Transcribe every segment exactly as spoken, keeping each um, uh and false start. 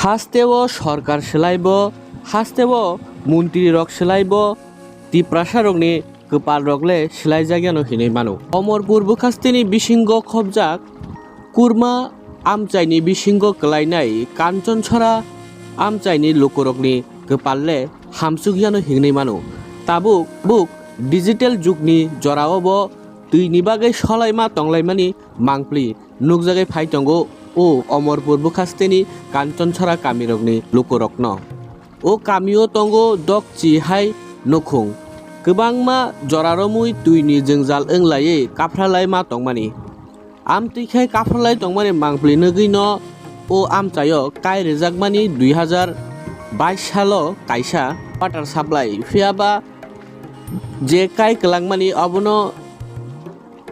Hasteo sorkar swlaibo, hasteo montrirok swlaibo, Tiprasarokni kwpalrok le swlaijakyano hinwi mano. Omorpur bwkhasteni bisingo khobjak kurma amchaini bisingo kwlainai Kanchonchora amchaini lukurokni kwpal le hamsukyano hinwi mano. Tabuk buk digital jugni jorao bo twini bagwi solaima tonglaimani mangpli nukjagwi phai tongo o Omorpur bwkhasteni Kanchonchora kamirokni lukurokno. O kamio tongo dokchi hai nukhung. Kwbangma jora romwi twini jwngjal wnglaiwi kaphralai ma tongmani. Amtwi khe kaphralai tongmani mangpli nugwino o amchaio kai rwjakmani dui hazar bais salo kaisa water supply, phiyaba je kai kwlangmani obono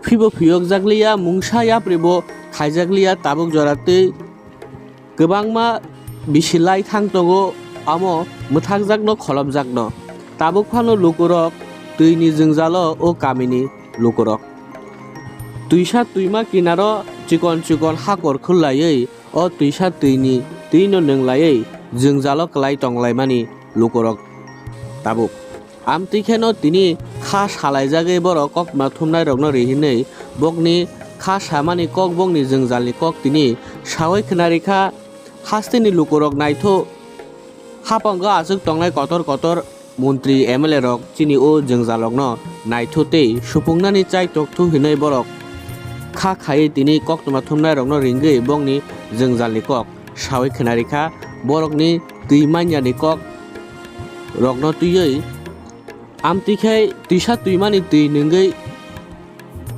phibo phiyokjakliya, mungsa yapribo khaijakliya, tabuk jora twi kwbangma bisi lai thang tongo, amo mwthakjakno kholopjakno. Tabuk phano lukurok twini jwngjalo o kamini lukurok. Twisa twima kinaro chikon chikon hakor khullaiwi o twisa twini twino nwnglaiwi jwngjalo kwlai tonglaimani lukurok tabuk. Amtwi kheno tini kha salaijagwi borok koktwma thumnairokno ri hinwi bokni kha samani kok, bokni jwngjalni kok tini sawi khwnarikha. Hasteni lukurok naitho hapango aswk tongnai kotor kotor montri M L A rok chini o jwngjalrokno naitho tei supungnani chai tokthu hinwi borok kha khaiwi tini koktwma thumnairokno ringwi bokni jwngjalni kok sawi khwnarikha. Borokni twi manyani kok rokno twiwi amtwi khe twisa twimani twi nungwi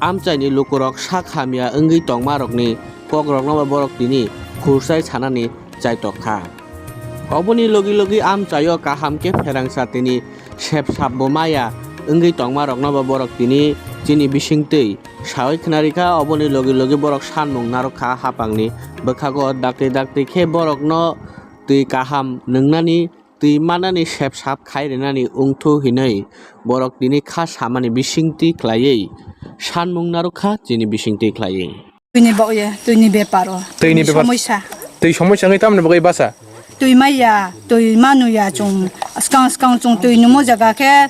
amchaini lukurok sak hamya wngwi tongmarokni kokrokno borok tini khursai sanani chaitok kha. Oboni logi logi amchaio kaham khe pherangsa tini sepsap bo maya wngwi tongmarokno bo borok tini chini bisingtwi sawi khwnarikha. Oboni logi logi borok sanmung narwkha hapangni bwkhago, dakti dakti khe borokno twi kaham nwngnani twi manani sepsap khai rwnani wngthu hinwi borok tini kha samani bisingtwi khlaiwi sanmung narwkha chini bisingtwi khlaiwi. Twini bagwi, twini beparo, twini twini bepar, somoisa. Twi somoisa wngwi tamni bagwi basa? Twi maya, twi manuya chwng, swkang swkang chwng twi numo jaga khe,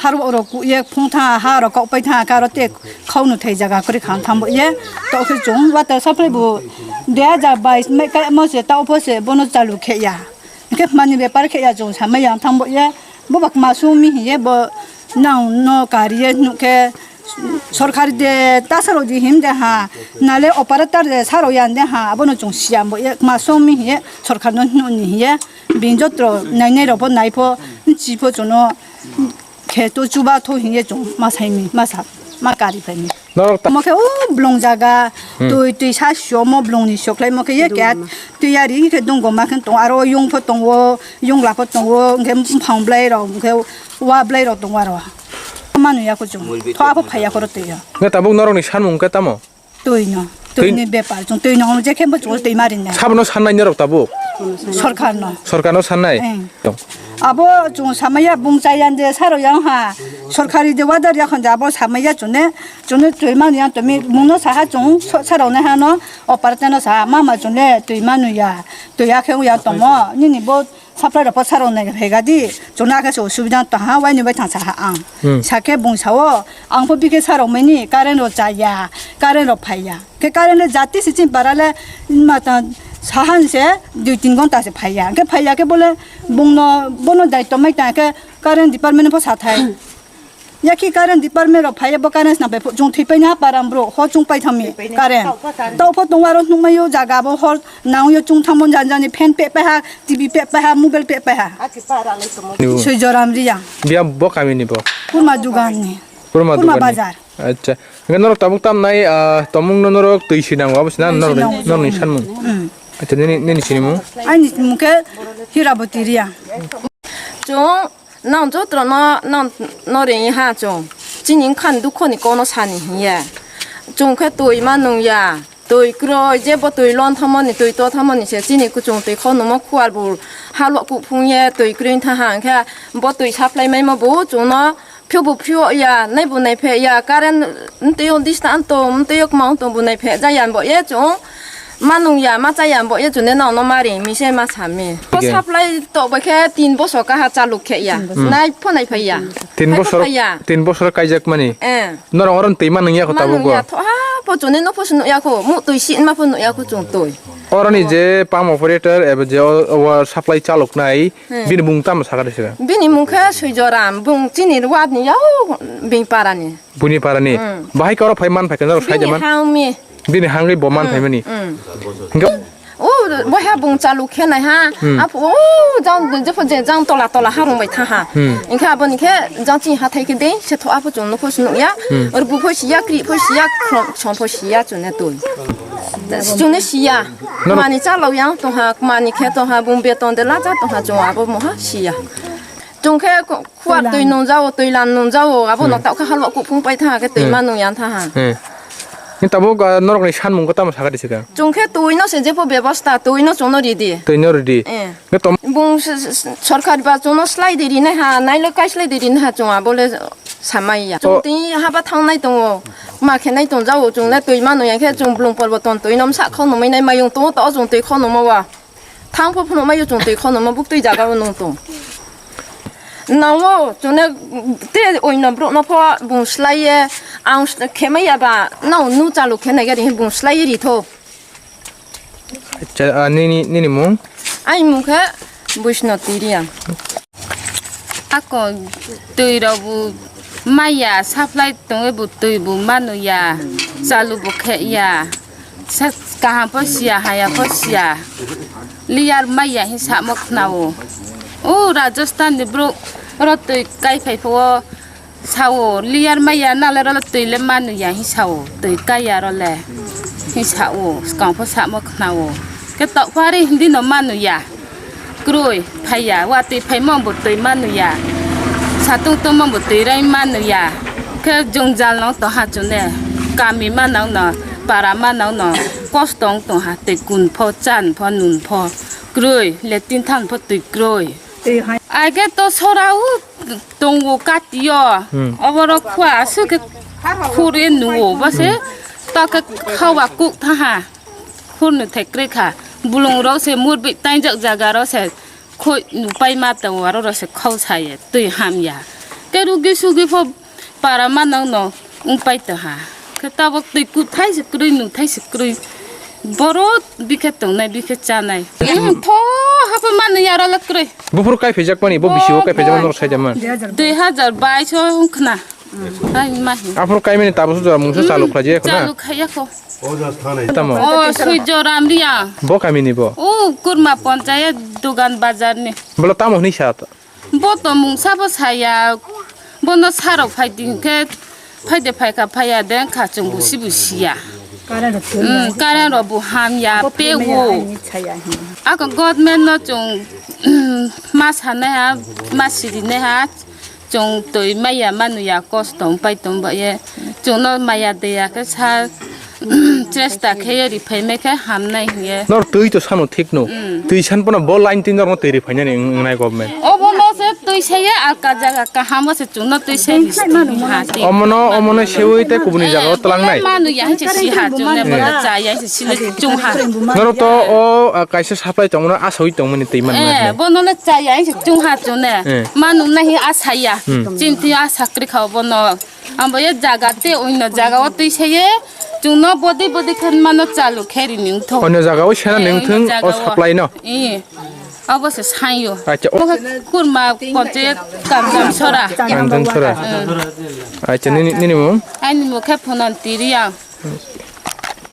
harok rok kuye phung tha, ha rok kok pai tha, karo te khau nu thai jaga kwrwi kha thang bo ye. To khe chwng water supply bo dui hajar bais mai kai mo se, ta opho se bono chalu khe ya. Hingke mani bepar khe ya chwng samai yang thang bo ye, bo bak ma sung mi hiye bo nang no kari ye nuk khe sorkar de ta saro di him de ha, nale operator de saro yan de ha, abono chwng siya bo ye ma sung mi hiye sorkar no nuk ni hiye bin jotro nai nai rok bo nai pho chi pho chwng no. Khe to chuba tho hingye chwng ma saimi, ma sa, ma kari phaimi. Norok ta- Omo khe o blong jaga, hmm, twi, twi sa sio mo blong ni soklai mo khe ye kya twi yari khe dong goma khe tong aro yung pho tongo, yung la pho tongo, hingkhe buphang blai rok, hingkhe wa blai rok tongo aro. Manu ya ko chwng, tho apho phai ya koro twi ya. Nge tabuk norok ni sanmung khe tamo? Twi no, twi ni bepar, chwng twi no, je khe bo chwng twi mari nai. Sabono sannai norok tabuk? Sorkar no. Sorkar no sannai? Eng. Abo chwng samaya bung chaya de saro yang ha. Sorkari de wadar ya khon de abo samaya chwng ne, chwng ne twi mani yang twi mung no saha chwng so-, saro ne ha no, o parte no saha, mama chwng ne twi manu ya, twi ya khe ya tomo, nini bo Supply rok pho saro nai phega di, chwng no akhe se osubida tong ha, waini bai thang sa ha ang. Hmm. Sakhe bung sao, ang pho bikhe saro mani current rok chaya, current rok phaiya. Khe current le jati se chini para le, ma ta sahan se dui tin gonta se phaiya. Khe phaiya khe bole bung no, bono daityo mai ta khe current department pho sa thai. Yakhe current department rok phaiya, bo current swnam pai phu-, chwng thwi paina param bro, ho chwng pai thangmi current. Tao pho tongo aro nukmai o jaga bo hor nang yo chwng thangmo jani jani fan pe pai ha, T V pe pai ha, mobile pe pai ha. Swijoram Riya. Biya bo kami ni bo? Kurma dugan ni. Kurma Kurma dugan ni. Bazar. Acha. Hingke norok tabuk tam nai, ah, tomung no norok twi si nango, abo si na norok ni, norok ni sanmung. Mm. Acha, nini, nini sinimung? Aini mung khe Hiraboti Riya. Chwng Nang jotono nang no ring ha chwng. Chini wngkha ni dukho ni kono sani hiye. Chwng khe twi ma nung ya. Twi kwrwi je bo twi lon thamo ni twi to thamo ni se chini kuchung twi kho nungmo khuar bul ha lo kuphung ye twi kwrwi wngtha ha hwnkhe bo twi supply maimo bo chwng no phio bo phio ya nai bo nai phe ya current twi o dista anto twi o kwma tong bo nai phe ja ya bo ye chwng. Ma nung ya, ma cha ya, bo ye chune no, no ma ring, mi se ma sa mi. Ko Ge. Supply to bai khe tin bosor kaha chaluk khe ya. Hmm. Nai pho nai phai ya. Tin Phai pho bosor, phai ya. Tin bosor kaijak mani. Eh. Norok oron twi ma nung ya ko Ma tabuk nung go. Ya, tho ha, pho chune no pho sunu ya ko, mu twi si ma pho nu ya ko chung twi. Oroni je pump operator eba je o, o supply chaluk nai, Hmm. Bini mung tamo sakha de sira? Bini mung khe Suijoram, bung chini ward ni yao bini para ni. Buni para ni. Hmm. Bahai koro phai man phai khe norok sai Bini jaman. Hang mi. Bini hangwi bo man Hmm, phaimani. Hmm. Hingke O, boiha bung chaluk khe nai ha. Hmm. Apo, o, jang, jepho je jang tola tola harung bai tha ha. Hmm. Hingke aboni khe jang chini hathai khe de, se tho apo chung nukho sunu ya. Hmm. Or bu pho siya, kri pho siya, khrom, som pho siya chune tui. Chune siya. Nono- Mani chalok yang tongha, mani khe tongha, bung beton de lacha tongha chung abo moha siya. Chung khe ko-, Khua twi nung jao, twi lan nung jao, abo no Hmm. tao kha halwa kuphung pai tha khe twi Hmm. ma nung yang tha ha. Hmm. Ni tabuk, ah, norok ni sanmung ko tamo sakha di sika? Chung khe twi no se jepo bebosta, twi no chung no ridi. Twi no ridi. Eh. Nge tom- Bung s-, s-, s-, sorkar ba chung no slai di rinai ha, nailo kai slai di rinai ha chung abo le samai ya. Chung O- twi haba thang nai tongo, ma khe nai tong jao, chung le twi ma nung yang khe chung blung porbo ton twi nom sa khau nung mai nai mayung tongo to chung twi khau nung ma wa. Thang pho phunukma yo chung twi khonoma buk twi jaga o nung tong. Nang o chune te oino brouh no pho bung slai ye ang s-, khemai ya ba nang nu chalu khe nai gari bung slai ye ri tho. Acha, ah, nini, nini mung? Ai mung khe Buisno Tiriya. Ako twi rok bo maya supply tongwi bo twi bo manu ya, chalu bo khe ya, sa-, kaham pho siya, haya pho siya, liyar maya hin samo khna o. O Rajasthan ni brouh oro twi kai phai pho o. Sao, liyar maya nalai rolo twi le manu ya hi sao, twi kaya role hi sao, skang pho samo khna o. Khe tok pho ari hindi no manu ya, kroi phai ya, watwi phaimo bo twi manu ya, satung tongmo bo twi rai manu ya. Khe jwngjal no tong ha chune, kami manang no, para manang no, kosto wng tong ha, twi kun pho, chan pho, nun pho, kroi, letrin than pho twi kroi. Ai khe to sora o. Tongo katio. Hmm. Oborok khua aswk khe khur e nuo, bo se to khe khawa kuk tha ha. Khur no thek kre kha. Bulung rok se mur bi tainjak jaga rok se khoi nu pai ma tongo, aro rok se khau sa ye twi ham ya. Te rugi sugi pho para ma nang no wng pai tong ha. Khe tabok twi kuthai se kwrwi, nuthai se kwrwi. Borok bikhe tongnai, bikhe chanai. Tho hapha manu yaro le kwrwi. Buphuru kai phaijakmani, bo bisi o kai phaijakmani norok saida man. Dui hajar bais o wngkhna. Ai mahi. Aphuru kaimani tabuk jora mungsa chalu khlai jaya khna. Chalu khaiya kho. Tamo. O Swijo Ramriya. Bo kamini bo. O Kurma Panchayat Dugan Bazar ni. Bolo tamo hwnwi sa. Bo to mungsa bo saya, bono sarok phai di hwnkhe, phai de phai kha, phai ya de wngkha, chwng busi busi ya. Current rok thwi Mm, ya. Current rok bo ham ya, Bo pe phai maya wo. Ani chaya hin. Ako government no chwng, ma sanai ha, ma sirinai ha, chwng twi maya manu ya, kosto wng pai tong ba ye. Chwng no maya de ya khe sa, Chesta khe ri phai mai khe hamnai hiye. Nor twi to sano thik no. Mm. Twi san pono bo line tin norno twi ri phainani wng-, wngnai government. Obo no se twi se ye alka jaga kaham o se chwngno twi se ri ha twi. Omo no, omo no sewi tei kubuni jaga o twlang nai. Manu ya se si ha chwngno bono cha ya se sile chwng ha. Noro to o, ah, kaisa supply tongmano asawi tongmani twi man Eh, nai. Bono le cha ya se chwng ha chwngno. Eh. Manu nahi asa ya. Hmm. Chinti asa kri kha bono. Ambo ye jaga te oino jaga o twi saye, chwngno bodi bodi khe mano chalu khe rini wngthok. Onyo jaga o sena Eh, ning oino thung, jaga o o. Supply no. Eh, abo se sanyo. Acha, o. Omo khe kurma koche Kancham Sora. Kancham Sora. Eh. Acha, nini, nini mung? Aini mung khe Phunan Tiriya.